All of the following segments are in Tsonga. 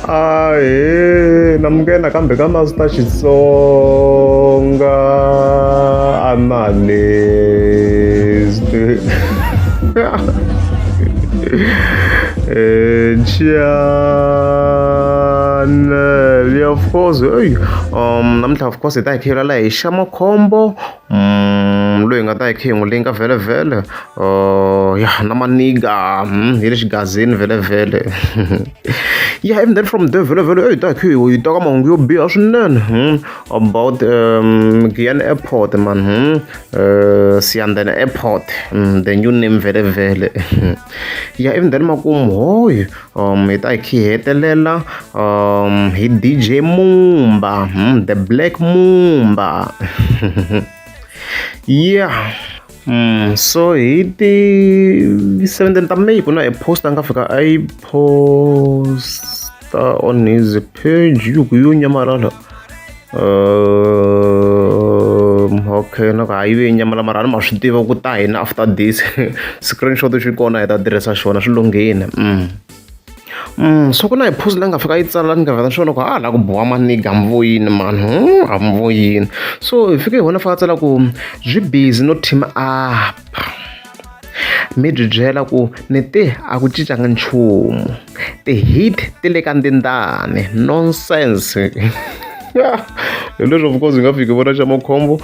Ahee namukela nakambe ka Master Xitsonga Analyst channel of course hey namuntlha of course hi ta hi kha hi hi xa makhombo loyi hi nga ta hi kha hi n'wi linka vhele vhele ya na maniga hi le xigazini vhele vhele yeah and then from there vhele vhele hey ta hi hi ta ka mahungu yo biha swinene about Giyani Airport man Siyandene Airport the new name vhele vhele yeah even then makumu hoy hi ta hi kha hi hetelela hi DJ Mumba the Black Mumba yeah so hi ti 17 ta May ku na e post a nga fika a yi posta on his page yi ku yo nyamalala okay na ku hayi ve nyamala mara a ni ma swi tiva ku ta hina after this screenshot xi kona hi ta tirhisa xona swi lunghile so ku na hi phuzi leyi nga fika yi tsala ni nga vhela swona ku a la ku boha maniga mvoyini mani a mvoyini so hi fike hi vona fika tsala ku byi busy no team up mi byi byela ku ni te a ku cincanga nchumu ti-hit ti le ka ndindani nonsense hi leswi of course hi nga fiki vona xa makhombo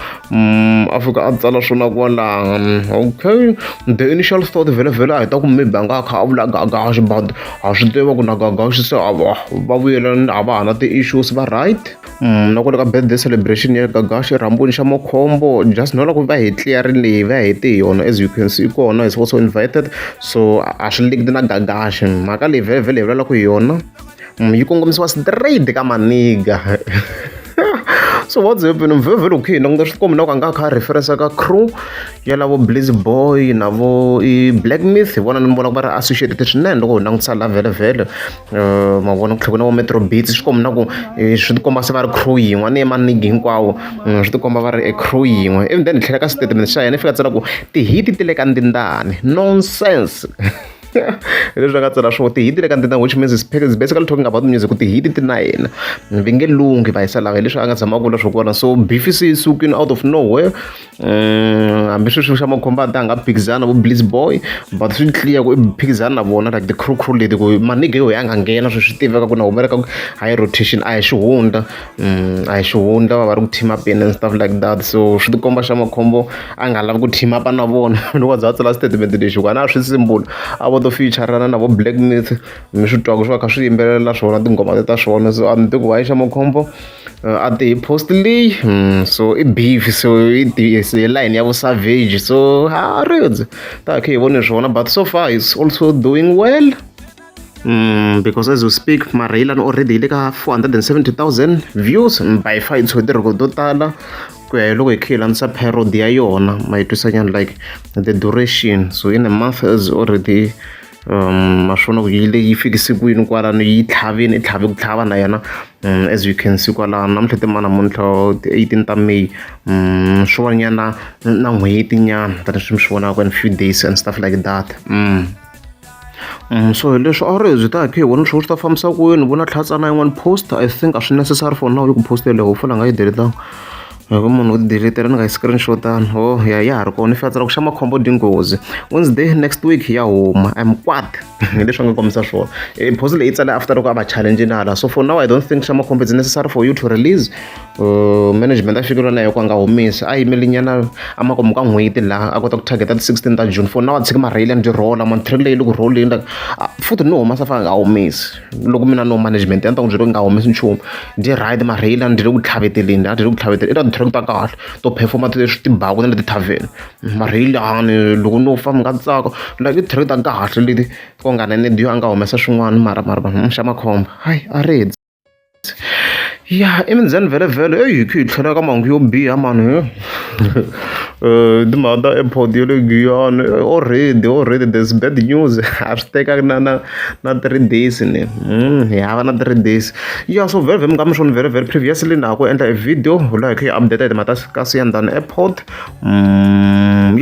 a fika a tsala swona kwalano okay the initial thought vhele vhele a hi ta ku maybe a nga kha a vula gagaxi but ha swi tiva ku na gagaxi se a va va vuyelana a va ha na ti-issues va right na kwale ka birthday celebration ya gagaxi rhambuni xa makhombo just no loko va hi clearini leyi va hete hi yona as you can see kona is also invited so a swi linked na gagaxi mhaka leyi vhele vhele hi vulaka hi yona yi kongomisiwa straight ka maniga so what's happening vhele vhele okay languta swi kombi na ku a nga kha a reference ka crew ya lavo Blaze Boy na vo i Black Myth hi vona ni vona ku va ri associated swinene loko hi langutisa la vhele vhele ma vona ku tlhela ku na vo Metro Beats swi komba na ku swi tikomba se va ri crew yin'we ni manigi hinkwawo swi tikomba va ri e crew yin'we ivi then hi tlhela ka statement xa yena i fika tsala ku tihiti ti le ka ndindani nonsense hi leswi a nga tsala swona tihiti le ka ndindani which means is basically talking about music ku tihiti ti na yena va nge lunghi va yisa lava hi leswi a nga tshama a vula swo kona so beef se yi sukile out of nowhere hambi sweswi xa makhombo a ta nga phikizana vo Bliss Boy but swi clear ku i phikizana na vona like the crew crew leti ku maniga yo ya nga nghena swi swi tiveka ku na humela ka high rotation a hi xihundla a hi xihundla va va ri ku team up-eni and stuff like that so swi tikomba xa makhombo a nga lavi ku team up na vona loko a za a tsala statement lexi ku a na swi simple a vo to feature-ana na vo Black Myth mi swi twaka swi va kha swi yimbelela swona tinghoma leti ta swona so a ni tivi ku why xa makhombo a ti hi post leyi so i beef so i hi line ya vo savage so ha ridzi ta kha hi vone swona but so far is also doing well because as we speak marheyilani already yi le ka 470,000 views by far yi tshove ti-record to tala ku ya hi loko hi kha hi landzisa parody ya yona ma yi twisa nyana like the duration so in a month is already ma swi vona ku yi le yi fikise kwini kwalano yi tlhavini i tlhave ku tlhava na yena as you can see kwalano namuntlha ti ma namuntlha ti-18 ta May swo va nyana na n'hweti nyana tanihi mi swi vonaka in few days and stuff like that. So hi leswi a ri byi ta hi kha hi vona leswaku swi ta fambisa ku yini vona tlhatsana yin'wana post I think a swi necessary for now yi ku post yeleyo hopefully a nga yi delete-anga hi ku munhu u delete ni nga yi screenshot-ani oh ya ya ha ri kona i fika tsala ku xa makhombo dyi nghozi Wednesday next week ya huma I'm kwat hi leswi a nga kombisa swona e post leyi tsale after loko a va challenge hala so for now I don't think xa makhombo it's necessary for you to release management a fikeriwa na yena ku a nga humesi a yimeli nyana amakumu ka n'hweti laha a kota ku target ti 16 ta June for now a tshiki marheyilani byi rhola man track leyi loko rholini like futhi no humesa fa nga humesi loko mina no management ya ni ta n'wi byela ku nga humesi nchumu dyi right marheyilani dyi le ku tlhaveteleni a dyi le ku tlhaveteleni i ta ti-track ta kahle to perform leswi tibaku na le ti-tavern marheyilani loko no fa mi nga tsaka like i track ta kahle leti ko nga na need yo a nga humesa swin'wana mara mara xa makhombo hayi a ri. Ya i mindzheni vhele vhele eyi hi khe hi tlhela ka mahungu yo biha mani timhaka ta airport ya le Giyani already already there's bad news a swi tekanga na na na 3 days ni hi hava na 3 days. Ya, so vhele vhele mi nga mi swona vhele vhele previously na ha ku endla e video laha hi kha hi update hi timhaka ta ka Siyandhani Airport.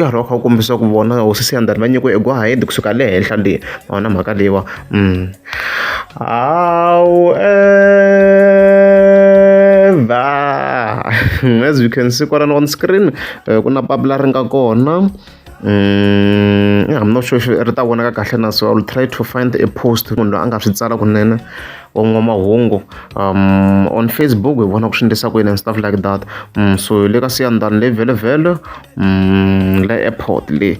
Ya ri kha ku kombisa ku vona hosi Siyandhani va nyikiwe e go ahead kusuka le henhla le ma vona mhaka leyiwa. However, as you can see kwalano on screen, ku na papila ri nga kona. I'm not sure if ri ta vonaka kahle na, so I will try to find a post munhu loyi a nga swi tsala kunene wa n'wamahungu on Facebook, hi vona ku swi endlisa ku yini and stuff like that. So hi le ka Siyandhani le vhele vhele le airport le.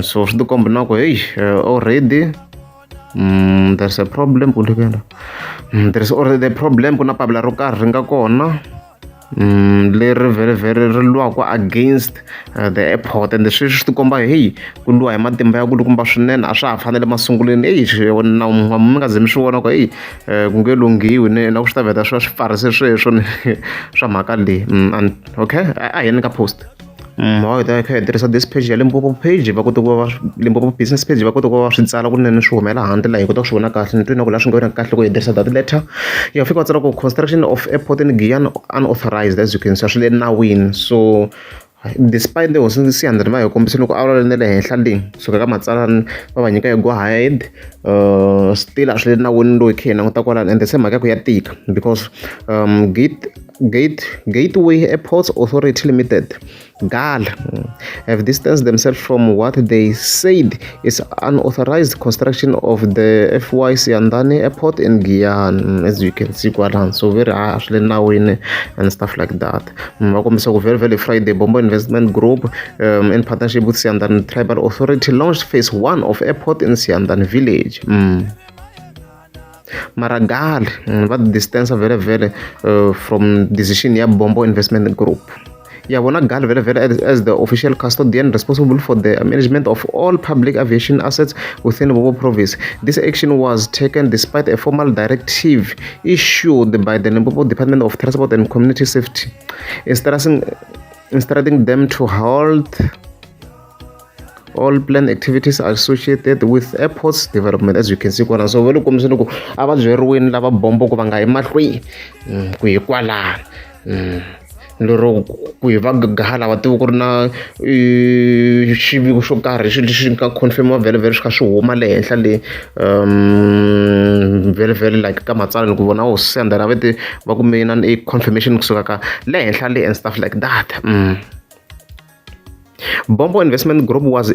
So swi tikomba na ku hey, already there's a problem ku there is already a problem. Ku na papila ro karhi ri nga kona leri vhele vhele ri lwaka against the airport, and sweswi swi tikomba hey ku lwa hi matimba ya kulukumba swinene, a swa ha fanele masungulweni. Eyi, na mi nga ze mi swi vona ku heyi ku nge lunghiwi ni na ku swi ta vheta swi va swi pfarise sweswo ni swa mhaka leyi. And okay, a hi yeni ka post. Hi ta kha hi tirhisa this page ya Limpopo page, va kota ku va Limpopo Business page, va kota ku va swi tsala kunene swi humela handle laha hi kota ku swi vona kahle. Ni twi na ku laha swi nga vona kahle ku hi tirhisa that letter ya fika va tsala ku construction of airport in Giyani unauthorized. As you can see, swi le nawini. So despite the hosi Siyandhani va hi kombisa loko a vulavula na le henhla le suka ka matsalani va va nyika hi go ahead, still a swi le nawini loyi kha hi languta kwalano. And se mhaka ya ku ya tika because Gateway Airports Authority Limited, GAL, have distanced themselves from what they said is unauthorized construction of the FY Siyandhani Airport in Giyani, as you can see kwalano. So very a swi le nawini and stuff like that. Va kombisa ku very very Friday, Bombo Investment Group in partnership with Siyandhani Tribal Authority launched phase 1 of airport in Siyandhani village. Mara GAL va distance vhele vhele from decision ya Bombo Investment Group. Ya vona GAL vhele vhele as the official custodian responsible for the management of all public aviation assets within Limpopo province. This action was taken despite a formal directive issued by the Limpopo Department of Transport and Community Safety, instructing them to halt all planned activities associated with airports development, as you can see kwala. So va le kombiseni ku a va byeriwini lava bombo ku va nga yi mahlweni ku hi kwalano lero ku hi va gala va tiva ku ri na xiviko xo karhi xi lexi nga confirm-iwa vhele vhele swi kha swi huma le henhla le vhele vhele like ka matsalwa ku vona hosi Siyandhani va te va kume na i confirmation kusuka ka le henhla le and stuff like that. Bombo Investment Group was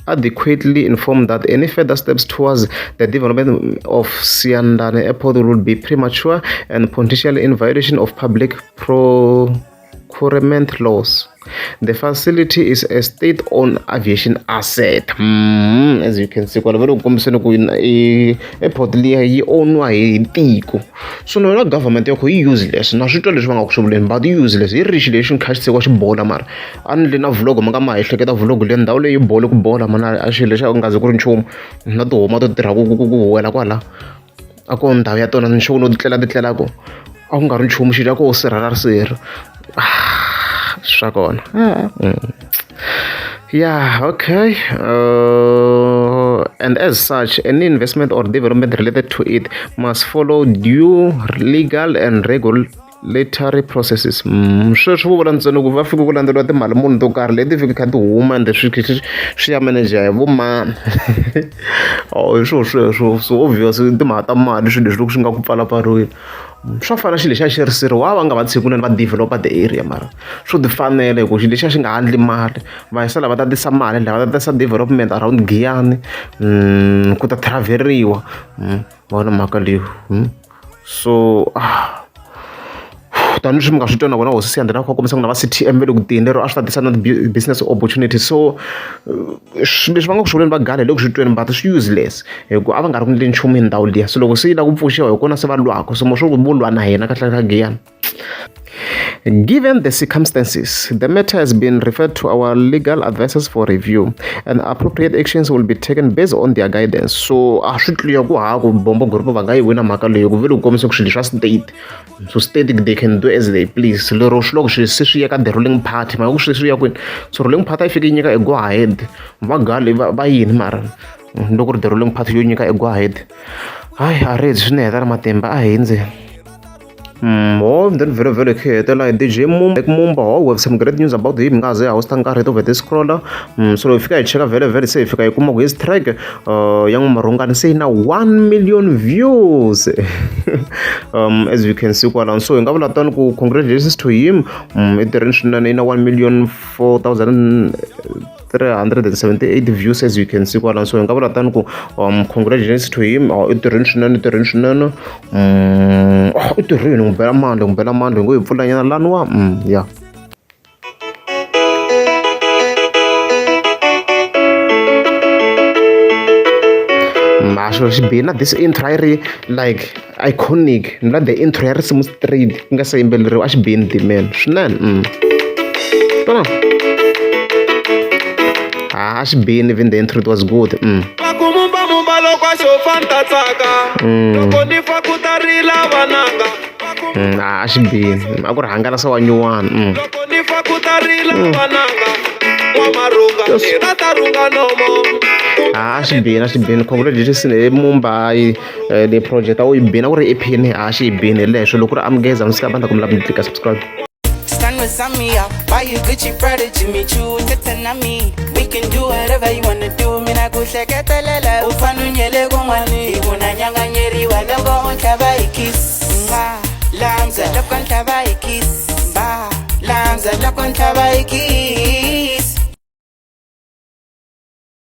adequately informed that any further steps towards the development of Siyandhani Airport would be premature and potentially in violation of public procurement laws. The facility is a state-owned aviation asset. As you can see, kwala va le ku kombiseni ku i airport liya yi own-iwa hi tiko. So na yona government ya kho yi useless, na swi twa leswi va nga ku swi vuleni, but yi useless hi rixi lexi kha xi tshikiwa xi bola. Mara a ni le na vlog mi nga ma hi hleketa vlog leyi ndhawu leyi bole ku bola mana a xilo lexi a ku nga zi ku ri nchumu na tihoma to tirha ku huwela kwala a ko ndhawu ya tona ni sure no titlela ti tlelako a ku nga ri nchumu xilo a ko sirha ra risirhi swa kona. Yeah, okay. And as such, any investment or development related to it must follow due legal and regulatory processes. Sweswo vo vula ntsena ku va fike ku landzeriwa timali muni to karhi leti fike kha ti huma ende swi ya manager hi vomani. Oh, hi swo sweswo. So obvious timhaka ta mali swilo leswi loko swi nga ku pfalapfariweni swa fana xilo lexiya xi ri sirhi wa va nga va tshiki kunene va developa the area, mara swo ti fanela hi ku xilo lexiya xi nga handli mali va yisa lava ta tisa mali lava ta tisa development around Giyani ku ta travel-riwa vona mhaka leyi. So tanihi leswi mi nga swi twa na vona hosi Siyandhani va kha va kombisa ku na va C_T_M va le ku teni lero a swi ta tisa na business opportunity. So leswi va nga ku swi vuleni va GAL hi le ku swi tweni, but swi useless hi ku a va nga ri ku endleni nchumu hi ndhawu liya. So loko se yi lava ku pfuxiwa hi kona se va lwaka, so mo swo ku vo lwa na hina kahle ka Giyani. Given the circumstances, the matter has been referred to our legal advisors for review, and appropriate actions will be taken based on their guidance. So a swi clear ku ha ku Bombo Group va nga yi wina mhaka leyi ku vele ku kombisa ku swilo swa state, so state they can do as they please. Lero swi loko swilo se swi ya ka the ruling party, mhaka ku swilo swi ya kwini, so ruling party a yi fike yi nyika e go ahead va gali va yini, mara loko ri the ruling party yo nyika e go ahead, hayi a ri swi ni heta na matimba a hindzi. Oh, then very very hetelela hi DJ Mumba. Mumba, oh, we have some great news about him. Nga ze host nkarhi to vhete scroller. So hi fika hi cheka vhele vhele, se hi fika hi kuma ku his track ya n'wamarhungani se yi na 1 million views. As you can see kwalano. So hi nga vula tani ku congratulations to him. I tirheni swinene, yi na 1 million 4,378 views, as you can see kwalano. So hi nga vula tani ku congratulations to him. I tirheni swinene, i tirheni swinene. Oh, i tirheni, n'wi bela mandla, n'wi bela mandla, hi ngo hi pfulanyana laniwa. Yeah. Xilo xi bina this intro a yi ri like iconic, ni la the intro ya risimu straight ku nga se yimbeleriwa, a xi bini dimen swinene. Tona a xi bini, even the intro, it was good. Vakumumba loko a xo fa ni ta tsaka loko ni fa ku ta rila vananga. A xi bini, a ku ri hangalasa wa nyuwani. Loko ni fa ku ta rila vananga, n'wamarhunga ni ra ta rhunga nomo. A xi bini, a xi bini. Congratulations hi Mumbai, the project a wu yi bini, a ku ri EP ni a xi yi bini hi leswo. Loko ku ri amukeza mi sika bandla kumbe mi tlika subscribe. Stand with me, I'll buy you Gucci, Prada, Jimmy Choo, Tete. We can do whatever you wanna do. Mina ku hleketelela, u fana u nyele kun'wani. Hi ku na nyanganyeriwa loko u ntlhava hi kiss. Mwa, lamza loko ntlhava hi kiss. Ba, lamza loko ntlhava hi kiss.